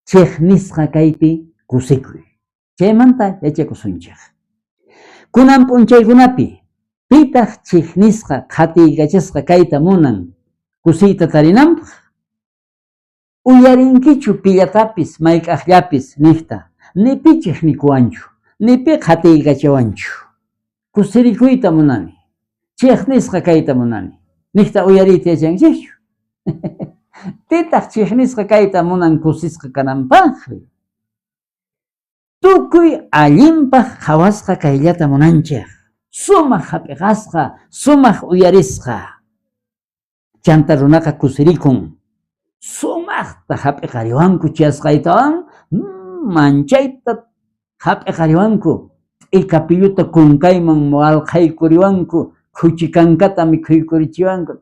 Chejnisqa kaypi kusikuy. Chaymanta yachakusunchej. Kunan p'unchaykunapi, pitaj chejnisqa qhatiykachasqa kayta munan kusiyta tarinanpaj? Uyarinkichu pillatapis mayk'ajllapis nejta, Ni pi chejnikuwanchu, ni pi qhatiykachawanchu. Kusirikuyta munani, chejnisqa kayta munani, nejta uyariyta yachanchejchu? Pitaj chejnisqa kayta munan kusisqa kananpajri? Tukuy allinpaj qhawasqa kayllata munanchej, sumaj jap'iqasqa, sumaj uyarisqa. Chanta runaqa kusirikun, sumajta jap'iqariwanku chayasqaytawan, manchayta jap'iqariwanku, t'ika pilluta kunkayman walqhaykuriwanku, khuchi kankata mikhuykurichiwanku,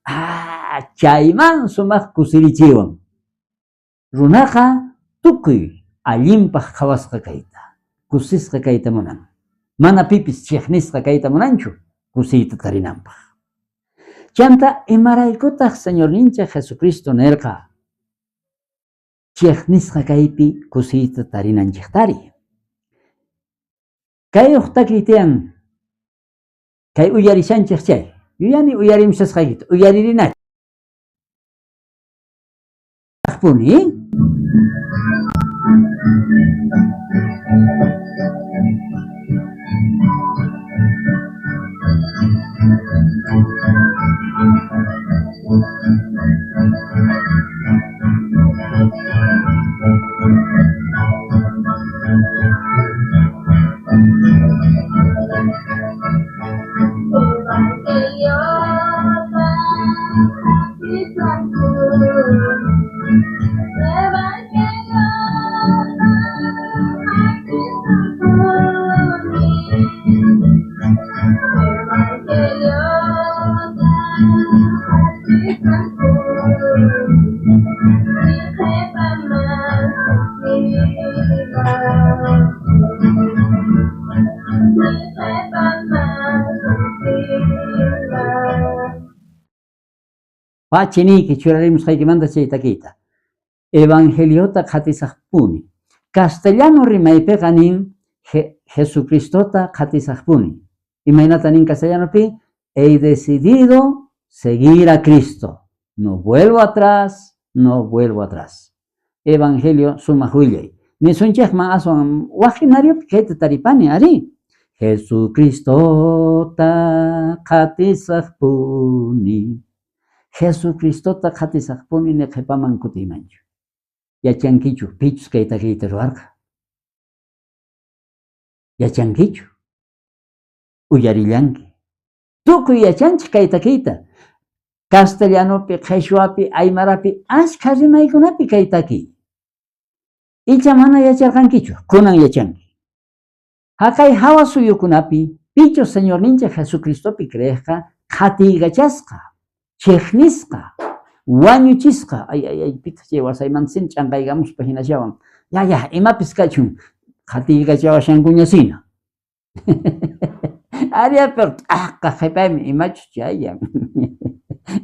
ah, chayman sumaj kusirichiwan. Runaqa tukuy allinpaj qhawasqa kayta, kusisqa kayta munan. Mana pipis chejnisqa kayta munanchu kusiyta tarinanpaj. Chanta, imaraykutaj Señorninchej Jesucristo nerqa chejnisqa kaypi kusiyta tarinanchejtari? Kay uj takiy tiyan, kay uyarishanchej chay, yuyani uyarimushasqaykita, uyaririnachej. Puni. Pachi niyki churarimusqaykimanta chay takiyta. Evangeliota qhatisajpuni. Castellano rimaypeqa nin Jesucristota qhatisajpuni. Imaynata nin castellanopi? He decidido seguir a Cristo. No vuelvo atrás, no vuelvo atrás. Evangelio sumaj willay. Nisunchejman aswan waj jinariopi kayta taripani, arí. Jesucristota qhatisajpuni. Jesucristota qhatisajpuni ni qhepaman kutiymanchu. Yachankichu pichus kay takiyta ruwarqa? Yachankichu? Uyarillanki. Tukuy yachanchej kay takiyta. Castellanopi, qheshwapi, aymarapi, ashkha rimaykunapi kay takiy. Icha mana yacharqankichu, kunan yachanki. Jaqay jawa suyukunapi pichus Señorninchej Jesucristopi creejqa qhatiykachasqa, chejnisqa, wañuchisqa. Ay, ay, ay, pitaq chay wasaymanta sin ch'anqaykamuspa hinashawan. Ya, ya, imapis kachun, qhatiykachawashankuñasina. Aria, pero t'aqa qhepaymi imachus chayan.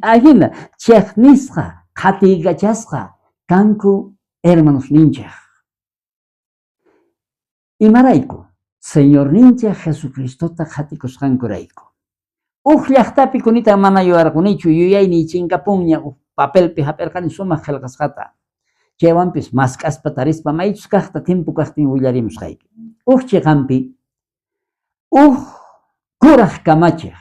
Ajina, chejnisqa, qhatiykachasqa kanku hermanosninchej. Imarayku? Señorninchej Jesucristota qhatikusqankurayku. Uj llajtapi kunita mana yuyarqonichu, yuyayniy chinkapunña uj papelpi jap'erqani sumaj qhelqasqata. Chaywanpis mask'aspa tarispa maychus kajta tiempo kajtin willarimusqayki. Uj cheqanpi uj kuraj kamachej,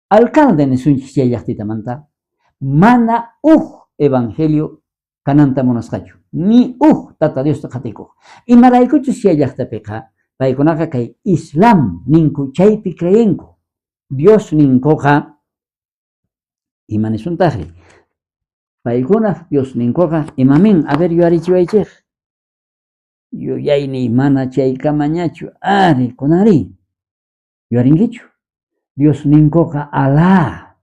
alcalde nisunchej chay llajtitamanta, mana uj evangelio kananta munasqachu, ni uj Tata Diosta qhatikoj. Imaraykuchus chay llajtapeqa paykunaqa kay Islam ninku chaypi creenku. Dios ninkoqa, ima nisuntajri? Paykunaj Dios ninkoqa imamin? A ver, yuyarichiwaychej. Yuyayniy mana chaykamañachu. Ari, kunanrí, yuyarinkichu? Dios ninkoqa Alá.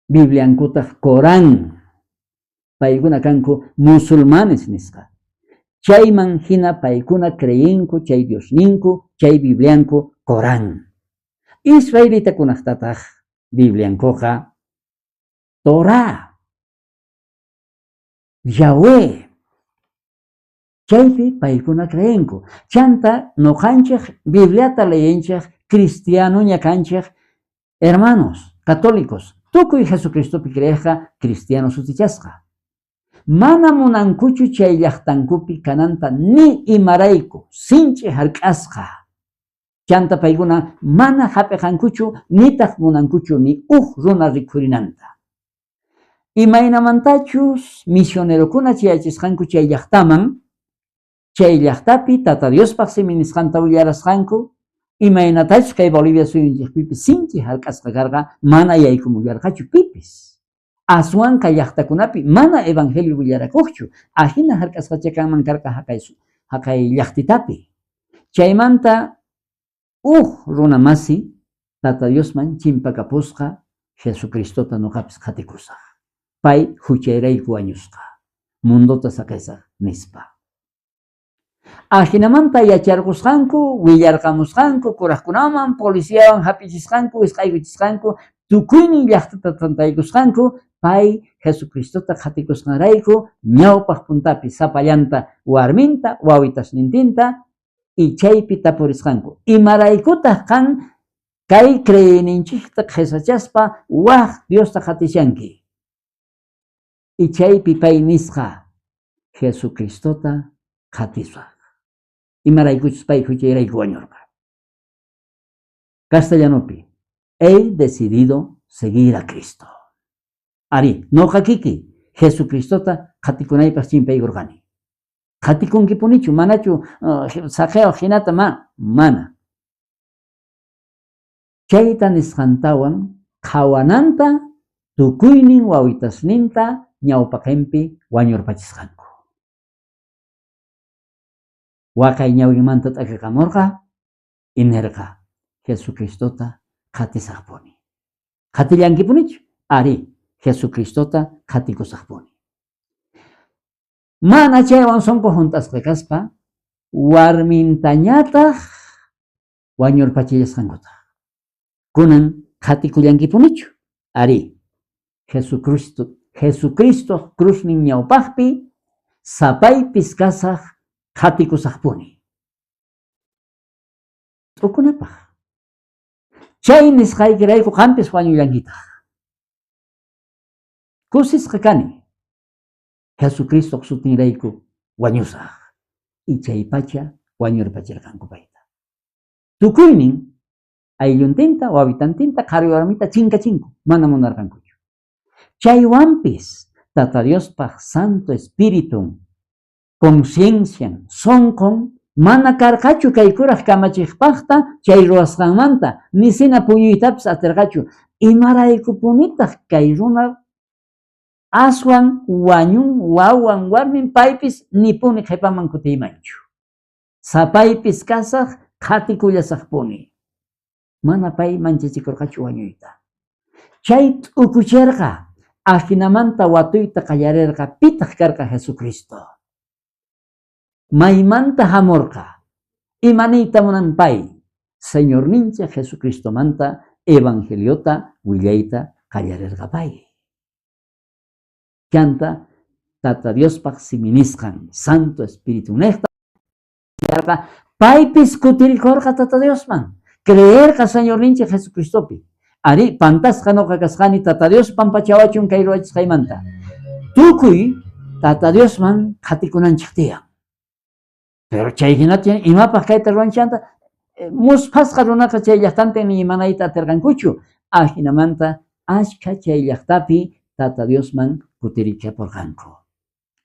Bibliankutaj Corán. Paykuna kanku musulmanes nisqa. Chayman jina paykuna creenku chay Diosninku, chay Biblianku Corán. Israelitakunajtataj Bibliankoqa Torá, Yahweh. Chaypi paykuna creenku. Chanta noqanchej Bibliata leyenchej, cristianoña kanchej, hermanos, católicos, tukuy Jesucristopi creejqa cristiano sutichasqa. Mana munankuchu chay llajtankupi kananta ni imarayku, sinch'i jark'asqa. Chanta paykuna mana jap'eqankuchu nitaj munankuchu ni uj runa rikhurinanta. Imaynamantachus misionerokuna chayachisqanku chay llajtaman, chay llajtapi Tata Diospaj simi nisqanta willarasqanku, imaynatachus kay Bolivia suyunchejpipis sinch'i jark'asqa karqa, mana yaykumullarqachu pipis. Aswanqa llajtakunapi mana evangelio willarakojchu, ajina jark'asqachá kanman karqa jaqay llajtitapi. Chaymanta uj runa masi Tata Diosman chimpakapusqa, Jesucristota noqapis qhatikusaj, pay juchayrayku wañusqa, mundota saqesaj, nispa. Ajinamanta yacharqosqanku, willarqamusqanku, kurajkunaman, policiawan jap'ichisqanku, wisq'aykuchisqanku, tukuynin llajtata tantaykusqanku, pay Jesucristota qhatikusqanrayku ñawpaj puntapi sapallanta warminta, wawitasnintinta, y chaypi tapurisqanku, Imaraykutaj qan kay creeyninchejta qhesachaspa waj Diosta qhatishanki? Y chaypi pay nisqa, Jesucristota qhatisaj, imaraykuchus pay juchayrayku wañorqa. Castellanopi, He decidido seguir a Cristo. Arí, noqa kikiy Jesucristota qhatikunaypaj chimpaykorqani. Qhatikunkipunichu, manachu saqewaj jinata? Ma, mana. Chayta nisqantawan qhawananta tukuynin wawitasninta ñawpaqenpi wañurpachisqanku. Waqay ñawinmanta t'akaqamorqa y nerqa, Jesucristota qhatisajpuni. Qhatillankipunichu? Arí, Jesucristota qhatikusajpuni. Mana chaywan sonqo junt'asqa kaspa, warmintañataj wañurpachillasqankutaj. Kunan qhatikullankipunichu? Arí, Jesucristo, Jesucristoj cruznin ñawpajpi sapaypis kasaj qhatikusajpuni. T'ukunapaj. Chay nisqaykirayku qanpis wañullankitaj. Kusisqa kani. Jesucristoj sutinrayku wañusaj. Y chaypacha wañurpacherqanku payta. Tukuynin aylluntinta, wawitantinta, qhari warmita chinkachinku, mana munarqankuchu. Chaywanpis Tata Diospaj Santo Espiritun, conciencian, sonqon mana karqachu kay kuraj kamachejpajta chay ruwasqanmanta, nisina puñuytapis aterqachu. Imaraykupunitaj kay runa Aswan wañun wawan warmin paypis nipuni qhepaman kutiymanchu. Sapaypis kasaj qhatikullasajpuni. Mana pay manchachikorqachu wañuyta. Chay t'ukucherqa, ajinamanta watuyta qallarerqa pitaj karqa Jesucristo. Maymanta jamorqa? Ima niyta munan pay? Señorninchej Jesucristomanta evangeliota willayta qallarerqa pay. Chanta Tata Diospaj simi nisqan Santo Espiritunejta yarqa, paypis kutirikorqa Tata Diosman, creerqa Señorninchej Jesucristopi. Arí, pantasqa noqa kasqani, Tata Dios pampachawachun kay ruwachisqaymanta. Tukuy Tata Diosman qhatikunanchej tiyan. Pero chay jinata imapaj kayta ruwanchanta, musphasqa runaqa chay llajtantin ni imanayta aterqankuchu. Ajinamanta ashkha chay llajtapi Tata Diosman kutirichaporqanku.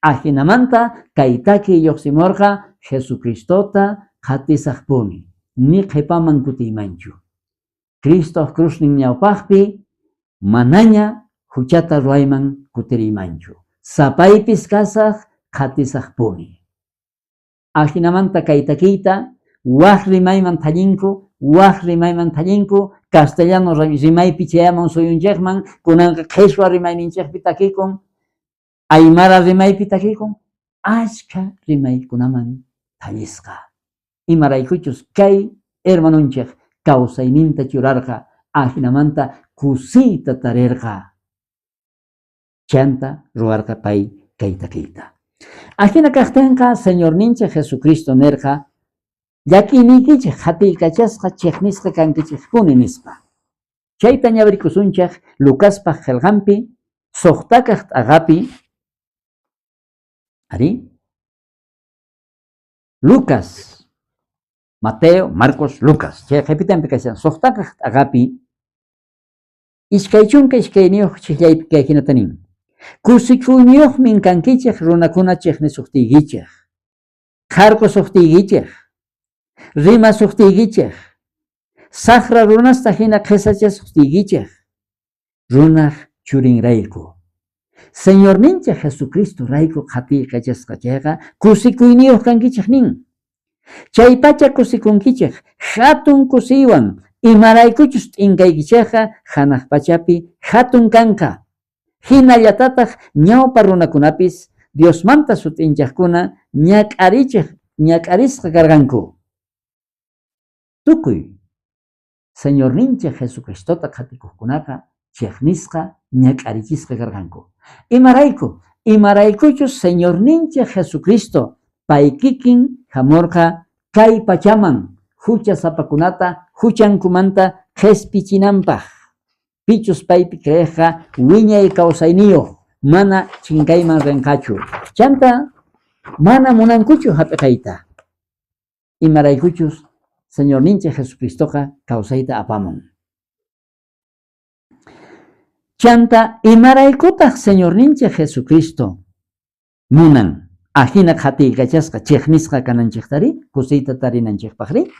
Ajinamanta kay takiy llojsimorqa, Jesucristota qhatisajpuni, ni qhepaman kutiymanchu. Cristoj cruznin ñawpajpi manaña juchata ruwayman kutiriymanchu. Sapaypis kasaj, qhatisajpuni. Ajinamanta kay takiyta waj rimayman thallinku, waj rimayman thallinku, castellano rimaypi chayamun suyunchejman, kunanqa qheshwa rimayninchejpi takikun, aymara rimaypi takikun, ashkha rimaykunaman thallisqa. Imaraykuchus kay hermanonchej kawsayninta churarqa, ajinamanta kusiyta tarerqa. Chanta ruwarqa pay kay takiyta. Ajina kajtenqa Señorninchej Jesucristo nerqa, Llakiyniykichej qhatiykachasqa chejnisqa kankichejpuni, nispa. Chayta ñawirikusunchej Lucaspaj qhelqanpi sojtakaj t'aqapi, arí, Lucas, Mateo, Marcos, Lucas, chay qhepitanpi kashan sojtakaj t'aqapi 22 chijllaypi kay jinata nin: Kusikuyniyojmin kankichej runakuna chejnisojtiykichej, qharqosojtiykichej, rimasojtiykichej, sajra runasta jina qhesachasojtiykichej, runaj churinrayku. Señorninchej Jesucristorayku qhatiykachasqa chayqa kusikuyniyoj kankichej nin. Chaypacha kusikunkichej jatun kusiywan, imaraykuchus t'inkaykichejqa janaj pachapi jatun kanqa. Jinallatataj ñawpa runakunapis Diosmanta sut'inchajkuna ñak'arichej ñak'arisqa karqanku. Tukuy Señorninchej Jesucristota qhatikojkunaqa chejnisqa, ñak'arichisqa karqanku. Imarayku? Imaraykuchus Señorninchej Jesucristo pay kikin jamorqa kay pachaman juchasapakunata juchankumanta qhespichinanpaj. Pichus paypi creejqa wiñay kawsayniyoj, mana chinkayman renqachu. Chanta mana munankuchu jap'iqayta. Imaraykuchus Señorninchej Jesucristoqa kawsayta apamun. Chanta, imaraykutaj Señorninchej Jesucristo munan ajina qhatiykachasqa, chejnisqa kananchejtari, kusiyta tarinanchejpajri?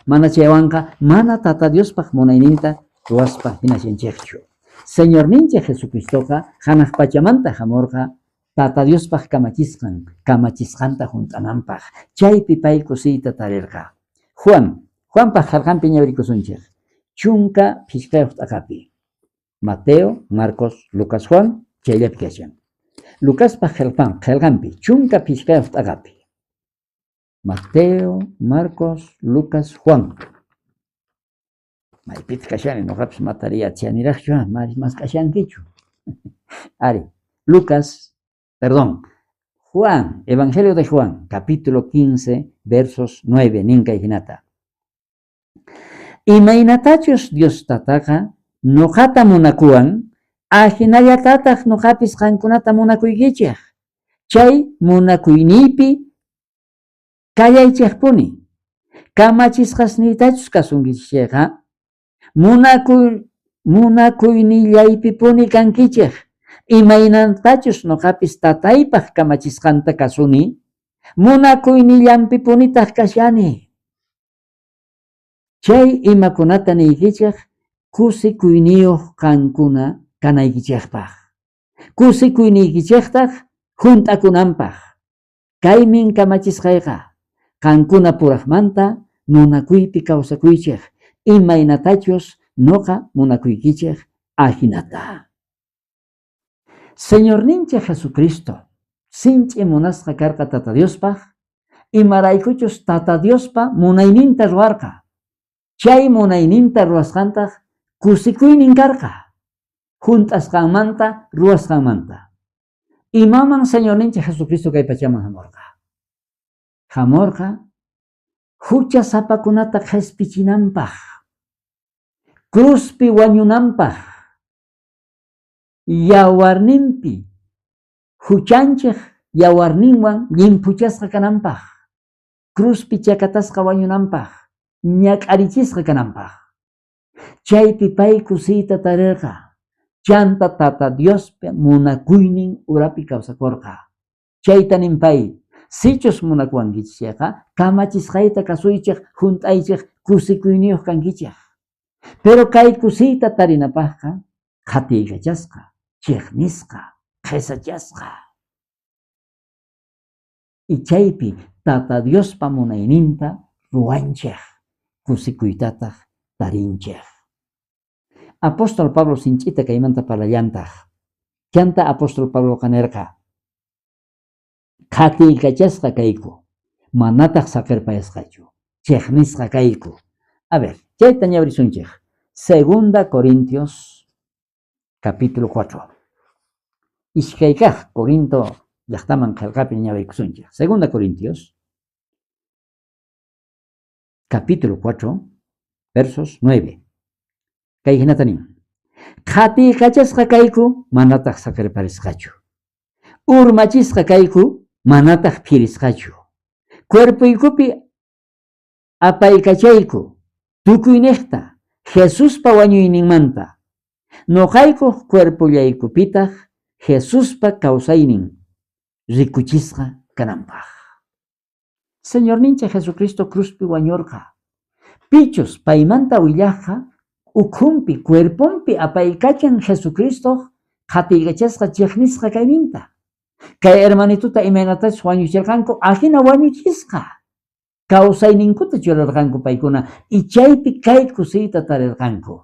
Mana chaywanqa mana Tata Diospaj munayninta ruwaspa jinashanchejchu. Señorninchej Jesucristoqa janaj pachamanta jamorqa Tata Diospaj kamachisqan, kamachisqanta junt'ananpaj. Chaypi pay kusiyta tarerqa. Juan, Juanpaj qharqanpi ñawirikusunchej, 15 t'aqapi. Mateo, Marcos, Lucas, Juan chayllapi kashan. Lucaspaj qhelqanpi, 15 t'aqapi. Mateo, Marcos, Lucas, Juan. Maypitaj kashani, noqapis matariyachanirajchu, mask'ashankichu. Ari, Lucas, perdón, Juan, Evangelio de Juan, capítulo 15, versos 9, nin kay jinata. Imaynatachus Dios Tataqa noqata munakuwan, ajinallatataj noqapis qankunata munakuykichej. Chay munakuyniypi kallaychejpuni. Kamachisqasniytachus kasunkichej chayqa, munakuynillaypipuni kankichej. Imaynatachus noqapis Tataypaj kamachisqanta kasuni, munakuynillanpipunitaj kashani. Chay imakunata niykichej kusikuyniyoj qankuna kanaykichejpaj, kusikuyniykichejtaj junt'akunanpaj. Kaymin kamachisqayqa, qankuna purajmanta munakuypi kawsakuychej, imaynatachus noqa munakuykichej ajinata. Señorninchej Jesucristo sinch'i munasqa karqa Tata Diospaj, imaraykuchus Tata Diospa munayninta ruwarqa. Chay munayninta ruwasqantaj kusikuynin karqa, junt'asqanmanta ruwasqanmanta. Imaman Señorninchej Jesucristo kay pachaman jamorqa? Jamorqa juchasapakunata qhespichinanpaj, cruzpi wañunanpaj, yawarninpi juchanchej yawarninwan llimphuchasqa kananpaj, cruzpi chakatasqa wañunanpaj, ñak'arichisqa kananpaj. Chaypi pay kusiyta tarerqa, chanta Tata Diospa munakuynin urapi kawsakorqa. Chayta nin pay, Sichus munakuwankichej chayqa, kamachisqayta kasuychej, junt'aychej, kusikuyniyoj kankichej. Pero kay kusiyta tarinapajqa qhatiykachasqa, chejnisqa, qhesachasqa. Y chaypi Tata Diospa munayninta ruwanchej, kusikuytataj tarinchej. Apóstol Pablo sinch'ita kaymanta parlallantaj. Chantá apóstol Pabloqa nerqa, Qhatiykachasqa kayku, manataj saqerpayasqachu, chejnisqa kayku. A ver, chayta ñawirisunchej. Segunda Corintios capítulo 4. Iskay kaj Corinto. llajtaman qhelqapi ñawirikusunchej. Segunda Corintios, capítulo 4, versos 9. Kay jinata nin. Qhatiykachasqa kayku, manataj saqerparisqachu. Urmachisqa kayku, manataj phirisqachu. Cuerpoykupi apaykachayku tukuynejta Jesuspa wañuyninmanta. Noqaykoj cuerpollaykupitaj Jesuspa kausaynin rikuchisqa kananpaj. Señorninchej Jesucristo cruzpi wañorqa. Pichus paymanta willajqa ukhunpi, cuerponpi apaykachan Jesucristoj qhatiykachasqa chejnisqa kayninta. Kay hermanituta imaynatachus wañucherqanku, ajina wañuchisqa. Kausayninkuta churarqanku paykuna y chaypi kay kusiyta tarerqanku.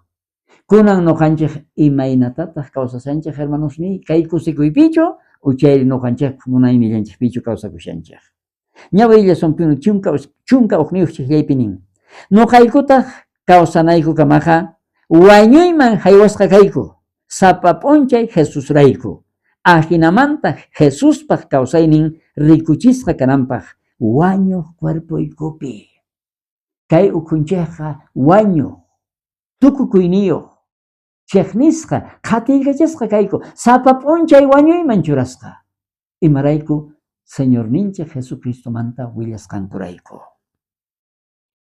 Kunan noqanchej imaynatataj kausashanchej hermanosniy? Kay kusikuypichu o chayri noqanchejpaj munaynillanchejpichu kausakushanchej? Ñawirillasunpuni chunka ujniyoj chijllaypi nin, Noqaykutaj kausanaykukamaqa wañuyman jaywasqa kayku, sapa p'unchay Jesusrayku. Ajinamanta Jesuspaj kausaynin rikuchisqa kananpaj wañoj cuerpoykupi. Kay ukhunchejqa wañoj, tukukuyniyoj, chejnisqa, qhatiykachasqa kayku, sapa p'unchay wañuyman churasqa. Imarayku? Señorninchej Jesucristomanta willasqankurayku.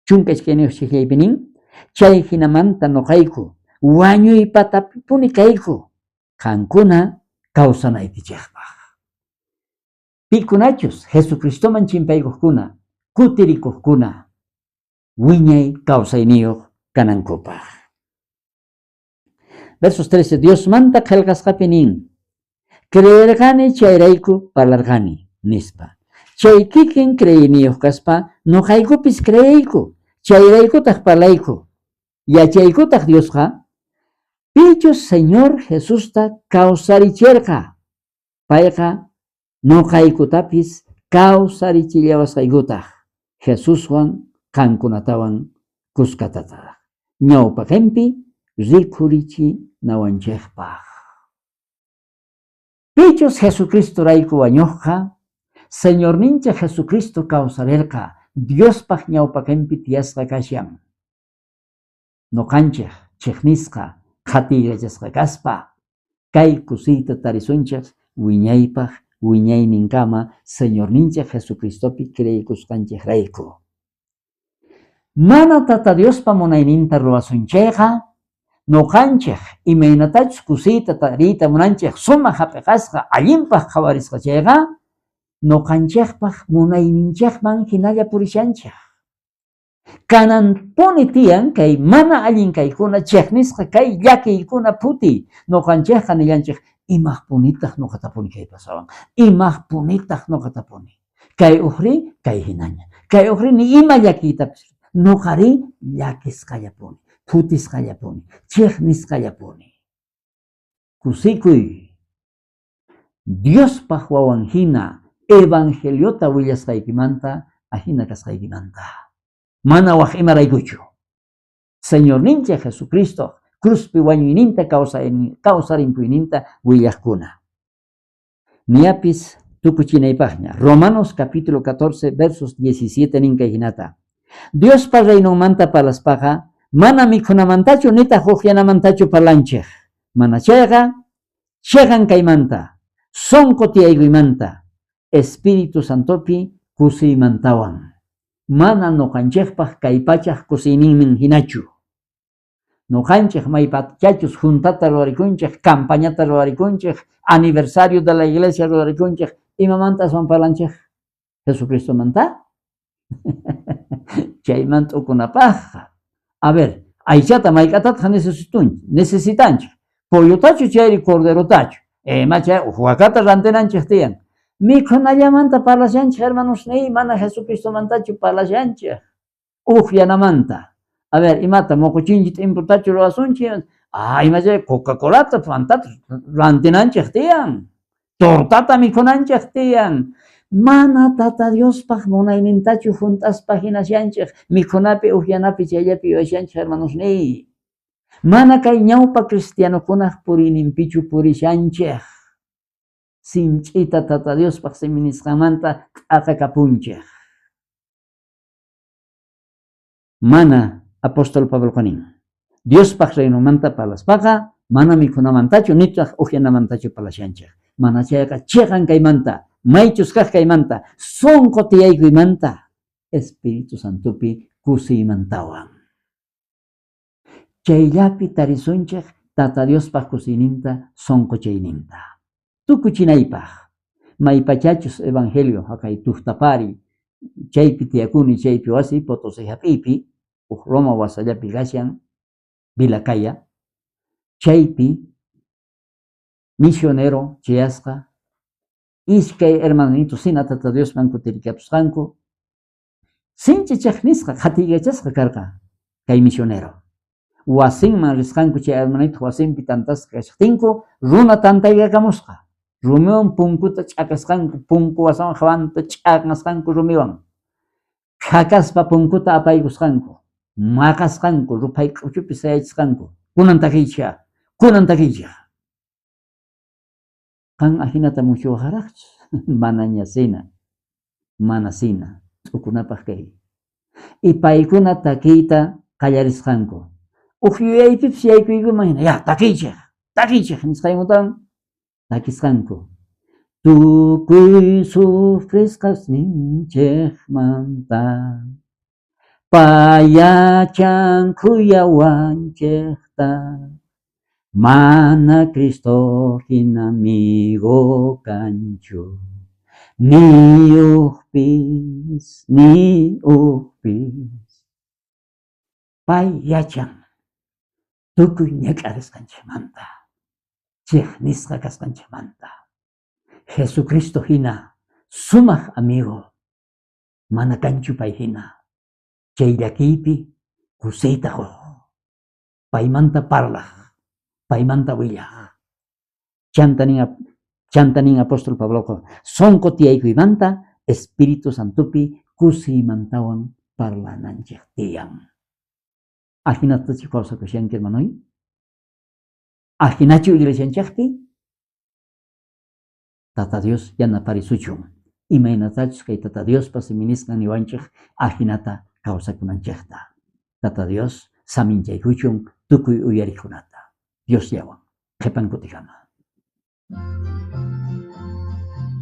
12 chijllaypi nin, Chay jinamanta noqayku wañuy patapipuni kayku, qankuna kawsanaykichejpaj. Pikunachus Jesucristoman chimpaykojkuna, kutirikojkuna, wiñay kawsayniyoj kanankupaj. Versos 13, Diosmanta qhelqasqapi nin, Creerqani chayrayku parlarqani, nispa. Chay kikin creeyniyoj kaspa noqaykupis creeyku, chayraykutaj parlayku. Yachaykutaj Diosqa pichus Señor Jesusta kawsaricherqa, payqa noqaykutapis kawsarichillawasqaykutaj Jesuswan qankunatawan kuskatataj ñawpaqenpi rikhurichinawanchejpaj. Pichus Jesucristorayku wañojqa, Señorninchej Jesucristo kawsarerqa, Diospaj ñawpaqenpi tiyasqa kashan. Noqanchej chejnisqa, qhatiykachasqa kaspa, kay kusiyta tarisunchej wiñaypaj wiñayninkama Señorninchej Jesucristopi creeykusqanchejrayku. Mana Tata Diospa munayninta ruwasun chayqa, noqanchej imaynatachus kusiyta tariyta munanchej sumaj jap'iqasqa, allinpaj qhawarisqa chayqa, noqanchejpaj munayninchejman jinalla purishanchej. Kananpuni tiyan kay mana allin kaykuna, chejnisqa kay llakiykuna phutiy. Noqanchejqa nillanchej, Imajpunitaj noqatapuni kay pasawan? Imajpunitaj noqatapuni? Kay ujrí kay jinaña. Kay ujrí ni ima llakiytapis. Noqarí llakisqallapuni, phutisqallapuni, chejnisqallapuni. Kusikuy. Diospaj wawan jina evangeliota willasqaykimanta ajina kasqaykimanta. Mana waj imaraykuchu. Señorninchej Jesucristoj cruzpi wañuyninta kawsarimpuyninta willajkuna. Niapis tukuchinaypajña. Romanos capítulo 14 versos 17 nin kay jinata. Diospa reinonmanta parlaspaqa mana mikhunamantachu nitaj ujyanamantachu parlanchej. Manachayqa cheqan kaymanta, sonqo tiyaykuymanta, Espíritu Santopi kusiymantawan. Mana noqanchejpaj kay pachaj kusiyninman jinachu. Noqanchej maypachachus juntata ruwarikunchej, campañata ruwarikunchej, aniversario de la iglesia ruwarikunchej, imamanta aswan parlanchej? Jesucristomanta? Chayman t'ukunapajqa. A ver, aychata mayk'atataj necesitanchej? Pollotachu chayri corderotachu? Ima chay uj wakata rantinanchej tiyan. Mikhunallamanta parlashanchej, hermanosniy, mana Jesucristomantachu parlashanchej. Ujyanamanta. A ver, imata moqochinchi t'imputachu ruwasunchej? Ah, ima chay Coca-Colata, Fantata rantinanchej tiyan. Tortata mikhunanchej tiyan. Mana Tata Diospaj munaynintachu junt'aspa jinashanchej, mikhunapi, ujyanapi chayllapi yuyashanchej, hermanosniy. Mana kay ñawpa cristianokunaj puriyninpichu purishanchej. Sinch'ita Tata Diospaj simi nisqanmanta t'aqakapunchej. Mana, apóstol Pabloqa nin, Diospaj reinomanta parlaspaqa mana mikhunamantachu nitaj ujyanamantachu parlashanchej, manachayqa cheqan kaymanta, maychus kaj kaymanta, sonqo tiyaykuymanta, Espíritu Santopi kusiymantawan. Chayllapi tarisunchej Tata Diospaj kusiyninta, sonqochayninta. Tukuchinaypaj, maypachachus evangelio jaqay tujtapari, chaypi tiyakuni, chaypi wasiy Potosí jap'iypi, uj loma wasallapi kashan, Vilacaya, chaypi misionero chayasqa, iskay hermanonitos jina Tata Diosman kutirikapusqanku, Sinch'i chejnisqa, qhatiykachasqa karqa kay misionero. Wasinman risqanku chay hermanitoj wasinpi tantasqa kashajtinku, runa tantaykakamusqa. Rumiwan punkuta ch'akasqanku, punku wasawan jawanta ch'aqmasqanku rumiwan. Khakaspa punkuta apaykusqanku, maqasqanku, ruphay k'uchupi sayachisqanku. Kunan takiychej, kunan takiychej. Qan ajinata muchuwajrajchu? Manaña sina, mana sina, t'ukunapaj kay. Y paykuna takiyta qallarisqanku. Uj yuyaypipis yaykuykuman jina, ya, takiychej, takiychej nisqaykutawan takisqanku. Tukuy sufrisqasninchejmanta Payachan khuyawanchejta, mana Cristo jina amigo kanchu, ni ujpis, ni ujpis. Pay yachan tukuy ñak'arisqanchejmanta, chejnisqa kasqanchejmanta. Jesucristo jina sumaj amigo mana kanchu pay jina. Chay llakiypi kusiyta qoj, paymanta parlaj, paymanta willaj. Chanta nin, chanta nin apóstol Pabloqa, sonqo tiyaykuymanta Espíritu Santopi kusiymantawan parlananchej tiyan. Ajinatachu kawsakushanki, hermanoy? Ajinachu iglesianchejpi? Tata Dios yanaparisuchun, imaynatachus kay Tata Diospa simi nisqan niwanchej, ajinata kawsakunanchejta. Tata Dios saminchaykuchun tukuy uyarejkunata. Diosllawan qhepan kutikama.